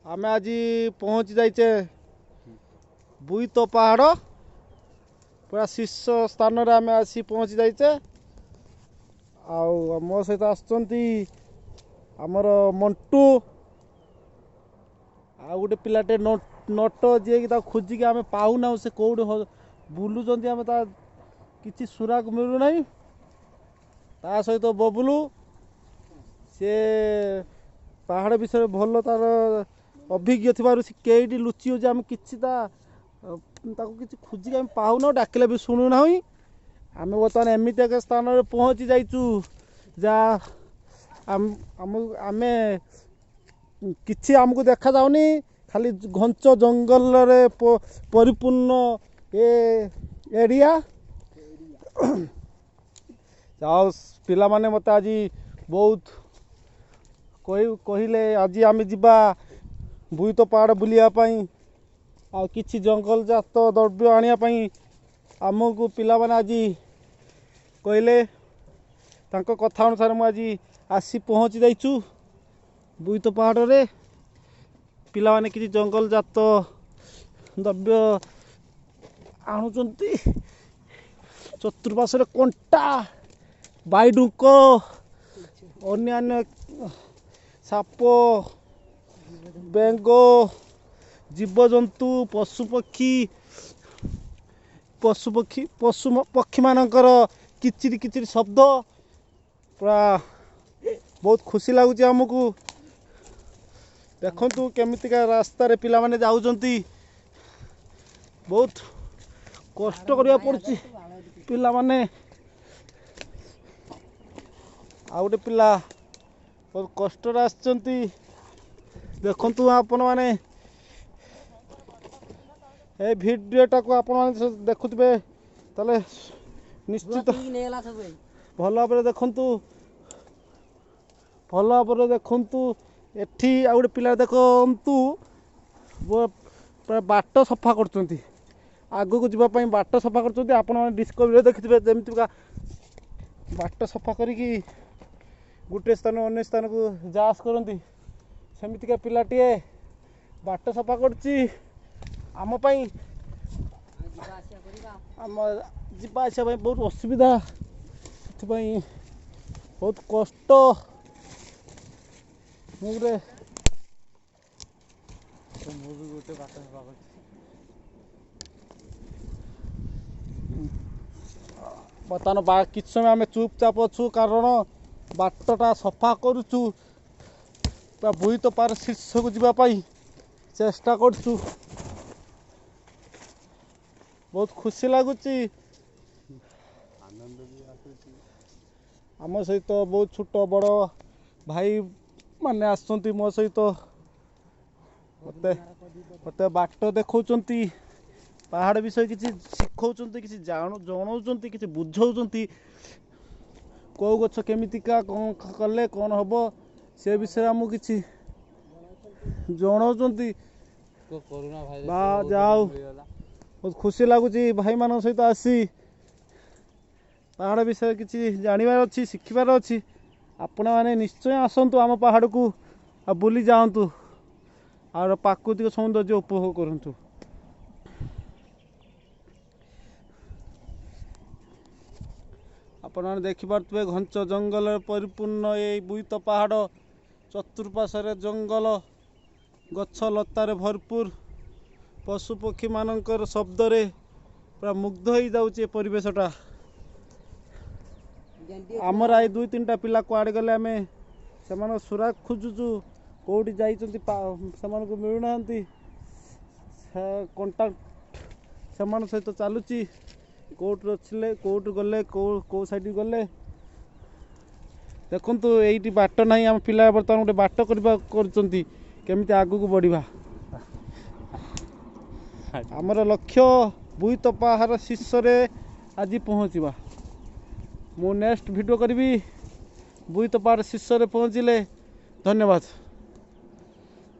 ଆମେ ଆଜି ପହଞ୍ଚି ଯାଇଛେ ବୋଇତ ପାହାଡ଼, ପୁରା ଶୀର୍ଷ ସ୍ଥାନରେ ଆମେ ଆସି ପହଞ୍ଚି ଯାଇଛେ। ଆଉ ମୋ ସହିତ ଆସୁଛନ୍ତି ଆମର ମଣ୍ଟୁ, ଆଉ ଗୋଟେ ପିଲାଟେ ନଟ, ଯିଏକି ତାକୁ ଖୋଜିକି ଆମେ ପାଉନାହୁଁ। ସେ କେଉଁଠି ବୁଲୁଛନ୍ତି ଆମେ ତା କିଛି ସୁରାକ ମିଳୁନାହିଁ। ତା ସହିତ ବବୁଲୁ, ସେ ପାହାଡ଼ ବିଷୟରେ ଭଲ ତାର ଅଭିଜ୍ଞ ଥିବାରୁ ସେ କେଇଠି ଲୁଚି ହେଉଛି ଆମେ କିଛି ତାକୁ କିଛି ଖୋଜିକି ଆମେ ପାଉନାହୁଁ, ଡାକିଲେ ବି ଶୁଣୁନାହିଁ। ଆମେ ବର୍ତ୍ତମାନ ଏମିତି ଏକ ସ୍ଥାନରେ ପହଞ୍ଚି ଯାଇଛୁ ଯାହା ଆମେ କିଛି ଆମକୁ ଦେଖାଯାଉନି, ଖାଲି ଘଞ୍ଚ ଜଙ୍ଗଲରେ ପରିପୂର୍ଣ୍ଣ ଏ ଏରିଆ। ଆଉ ପିଲାମାନେ ମୋତେ ଆଜି ବହୁତ କହିଲେ ଆଜି ଆମେ ଯିବା ବୋଇତ ପାହାଡ଼ ବୁଲିବା ପାଇଁ ଆଉ କିଛି ଜଙ୍ଗଲ ଜାତ ଦ୍ରବ୍ୟ ଆଣିବା ପାଇଁ। ଆମକୁ ପିଲାମାନେ ଆଜି କହିଲେ, ତାଙ୍କ କଥା ଅନୁସାରେ ମୁଁ ଆଜି ଆସି ପହଞ୍ଚି ଯାଇଛୁ ବୋଇତ ପାହାଡ଼ରେ। ପିଲାମାନେ କିଛି ଜଙ୍ଗଲ ଜାତ ଦ୍ରବ୍ୟ ଆଣୁଛନ୍ତି। ଚତୁର୍ପାର୍ଶ୍ୱରେ କଣ୍ଟା, ବାଇଡୁଙ୍କ, ଅନ୍ୟାନ୍ୟ ସାପ, ବେଙ୍ଗ, ଜୀବଜନ୍ତୁ, ପଶୁପକ୍ଷୀ, ପଶୁପକ୍ଷୀ ପଶୁ ପକ୍ଷୀମାନଙ୍କର କିଚିରି କିଚିରି ଶବ୍ଦ, ପୁରା ବହୁତ ଖୁସି ଲାଗୁଛି ଆମକୁ। ଦେଖନ୍ତୁ କେମିତିକା ରାସ୍ତାରେ ପିଲାମାନେ ଯାଉଛନ୍ତି, ବହୁତ କଷ୍ଟ କରିବାକୁ ପଡ଼ୁଛି ପିଲାମାନେ। ଆଉ ଗୋଟେ ପିଲା ବହୁତ କଷ୍ଟରେ ଆସିଛନ୍ତି। ଦେଖନ୍ତୁ ଆପଣମାନେ ଏ ଭିଡ଼ିଓଟାକୁ ଆପଣମାନେ ଦେଖୁଥିବେ ତାହେଲେ ନିଶ୍ଚିତ ଭଲ ଭାବରେ ଦେଖନ୍ତୁ, ଭଲ ଭାବରେ ଦେଖନ୍ତୁ। ଏଠି ଆଉ ଗୋଟେ ପିଲା ଦେଖନ୍ତୁ ପୁରା ବାଟ ସଫା କରୁଛନ୍ତି, ଆଗକୁ ଯିବା ପାଇଁ ବାଟ ସଫା କରୁଛନ୍ତି। ଆପଣମାନେ ଡିସ୍କଭରିରେ ଦେଖିଥିବେ ଯେମିତିକା ବାଟ ସଫା କରିକି ଗୋଟେ ସ୍ଥାନ ଅନ୍ୟ ସ୍ଥାନକୁ ଯାଆସ କରନ୍ତି, ସେମିତିକା ପିଲାଟିଏ ବାଟ ସଫା କରୁଛି ଆମ ପାଇଁ। ଆମ ଯିବା ଆସିବା ପାଇଁ ବହୁତ ଅସୁବିଧା, ସେଥିପାଇଁ ବହୁତ କଷ୍ଟ। ମୁଁ ଗୋଟେ ମୁଁ ବି ଗୋଟେ ବାଟ ସଫା କରୁଛି। ବର୍ତ୍ତମାନ କିଛି ସମୟ ଆମେ ଚୁପଚାପ ଅଛୁ, କାରଣ ବାଟଟା ସଫା କରୁଛୁ, ପୁରା ବୋଇତ ପାର ଶୀର୍ଷକୁ ଯିବା ପାଇଁ ଚେଷ୍ଟା କରୁଛୁ। ବହୁତ ଖୁସି ଲାଗୁଛି, ଆନନ୍ଦ ବି ଆସୁଛି। ଆମ ସହିତ ବହୁତ ଛୋଟ ବଡ଼ ଭାଇ ମାନେ ଆସୁଛନ୍ତି ମୋ ସହିତ, ମୋତେ ବାଟ ଦେଖାଉଛନ୍ତି, ପାହାଡ଼ ବିଷୟରେ କିଛି ଶିଖଉଛନ୍ତି, କିଛି ଜଣାଉଛନ୍ତି, କିଛି ବୁଝାଉଛନ୍ତି, କେଉଁ ଗଛ କେମିତିକା କ'ଣ କଲେ କ'ଣ ହେବ ସେ ବିଷୟରେ ଆମକୁ କିଛି ଜଣାଉଛନ୍ତି। ବା ଯାଉ, ବହୁତ ଖୁସି ଲାଗୁଛି ଭାଇମାନଙ୍କ ସହିତ ଆସି ପାହାଡ଼ ବିଷୟରେ କିଛି ଜାଣିବାର ଅଛି, ଶିଖିବାର ଅଛି। ଆପଣମାନେ ନିଶ୍ଚୟ ଆସନ୍ତୁ ଆମ ପାହାଡ଼କୁ ଆଉ ବୁଲି ଯାଆନ୍ତୁ ଆଉ ପ୍ରାକୃତିକ ସୌନ୍ଦର୍ଯ୍ୟ ଉପଭୋଗ କରନ୍ତୁ। ଆପଣମାନେ ଦେଖିପାରୁଥିବେ ଘଞ୍ଚ ଜଙ୍ଗଲରେ ପରିପୂର୍ଣ୍ଣ ଏଇ ବୋଇତ ପାହାଡ଼, ଚତୁର୍ପାର୍ଶ୍ୱରେ ଜଙ୍ଗଲ, ଗଛ ଲତାରେ ଭରପୁର, ପଶୁପକ୍ଷୀମାନଙ୍କର ଶବ୍ଦରେ ପୁରା ମୁଗ୍ଧ ହେଇଯାଉଛି ଏ ପରିବେଶଟା। ଆମର ଏଇ 2 3ଟା ପିଲା କୁଆଡ଼େ ଗଲେ ଆମେ ସେମାନଙ୍କ ସୁରାକ ଖୋଜୁଛୁ, କେଉଁଠି ଯାଇଛନ୍ତି ସେମାନଙ୍କୁ ମିଳୁନାହାନ୍ତି। କଣ୍ଟାକ୍ଟ ସେମାନଙ୍କ ସହିତ ଚାଲୁଛି, କେଉଁଠି ରଖିଲେ, କେଉଁଠି ଗଲେ, କେଉଁ ସାଇଡ଼୍ ଗଲେ। ଦେଖନ୍ତୁ ଏଇଠି ବାଟ ନାହିଁ, ଆମ ପିଲା ବର୍ତ୍ତମାନ ଗୋଟେ ବାଟ କରୁଛନ୍ତି କେମିତି ଆଗକୁ ବଢ଼ିବା। ଆମର ଲକ୍ଷ୍ୟ ବୋଇତ ପାହାଡ଼ ଶୀର୍ଷରେ ଆଜି ପହଞ୍ଚିବା। ମୁଁ ନେକ୍ସଟ ଭିଡ଼ିଓ କରିବି ବୋଇତ ପାହାଡ଼ ଶୀର୍ଷରେ ପହଞ୍ଚିଲେ। ଧନ୍ୟବାଦ।